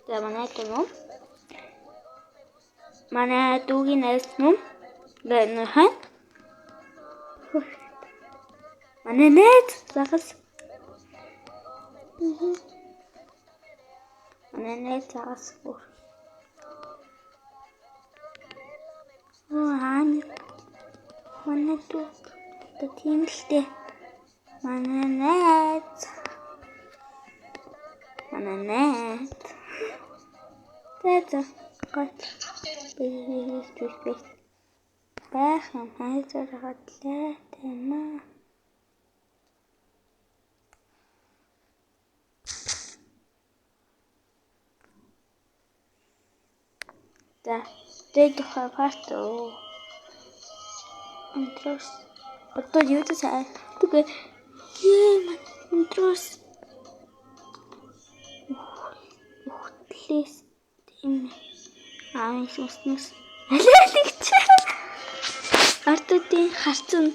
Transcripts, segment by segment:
За манай дүү ном. Манай дүүгийн найз ном. Гэ Манай найз загас. Манай найз загас бүр. Оо хаана. Манай дүү. Одоо тийм л дээ. Манай найз. Манай найз. За за. Гол. Би би байх юм хайзаргадлаа тэмээ. За, дээд тухай парт оо. Өндрөөс. Одоо юу ч сайн. Тэгээ юм өндрөөс. Үхтлээс тийм аа сүснэс. Алиалагч. Ардуудын харцсан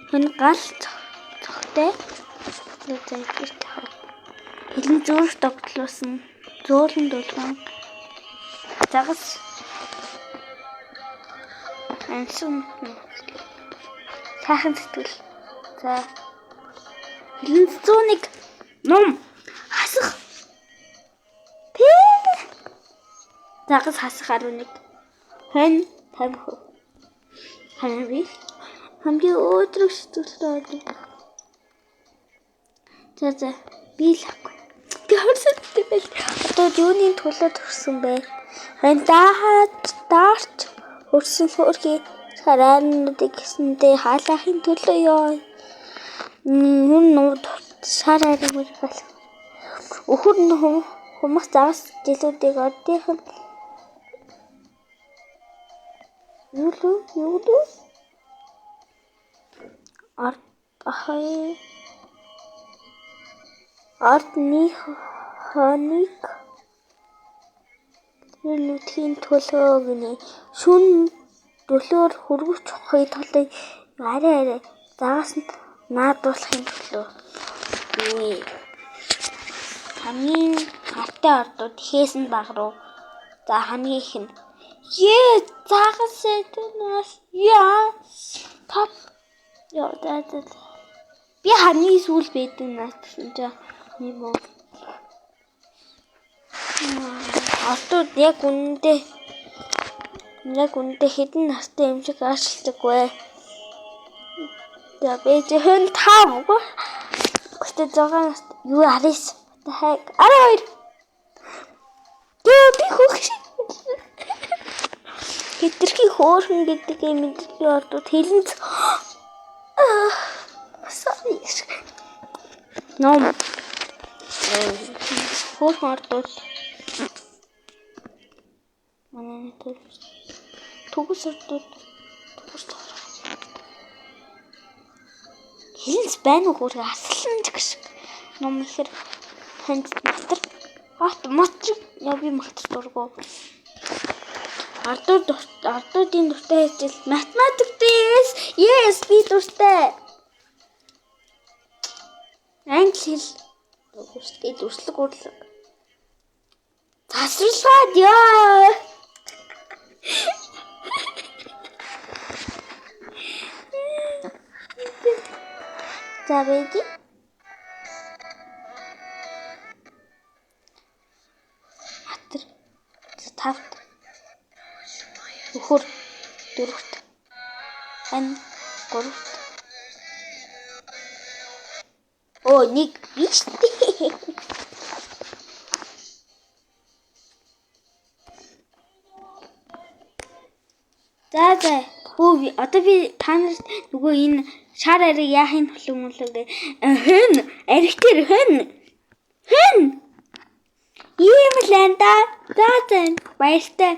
хүн гал цогтой. За ингэж тахав. Хилэн зөөрх догтлуулсан. Зөөлөн дулган. Загас. Ансан. Сайхан сэтгэл. За. Хилэн 101 ном хасах. Тэ. Загас хасах 11. Хэн 50%. Хамгийн хамгийн өөдрөг сэтгэлтэй ордог. За за би л ахгүй. Би хорсодтой байл. Одоо юуны төлөө төрсөн бэ? Харин даагаад даарч өрсөн хөөрхий шарайнуудыг гэсэндээ хаалахын төлөө ёо. Нүн нууд шар ариг мөргөл. Өхөр нь хумах загас жилүүдийг ордынх нь юу л юу л ард ахай ардны хоног тэр нүдхийн төлөө гинэ шүн дөлөөр хөргөч ухахын талыг арай арай загас нь наадуулахын төлөө юу вэ? Хамгийн хартай ордууд ихээс нь баг руу. За хамгийн их нь Ее загас эднээс яа топ ёо за за би хамгийн сүүл байдаг наас гэсэн чинь юм уу. Ардууд яг үнэндээ хэдэн настай юм шиг аашилдаг вэ? За би хэн тав. Гэтэ 6 настай юу 19 хайг 12. Йоо би хөөх шиг. Хэтэрхий хөөрхөн гэдэг юм мэддэг ордууд хилэнц. Sorry. Ном. Хөөрхөн ордууд. Манай нэг төгс ордууд төгс хилэнц байна уу хөөрхөн аслан ч гэх. Ном ихэр танд матар хот мот яа би матар дургу. Ардуудын дуртай хичээл математик дээс. Yes би дуртай. Англи хэл дуртай дүрслэг урлаг. Засварлагаад ёо. За бэги. Матар. Тавт. Өхөр дөрөвт. Ан гуравт. Оо нэг биш дээ. За за. Хөө одоо би та нарт нөгөө энэ шар ариг яахын төлөв мөлөг гэ. Хэн ариг дээр хэн хэн ийм л энэ да. За за баяртай.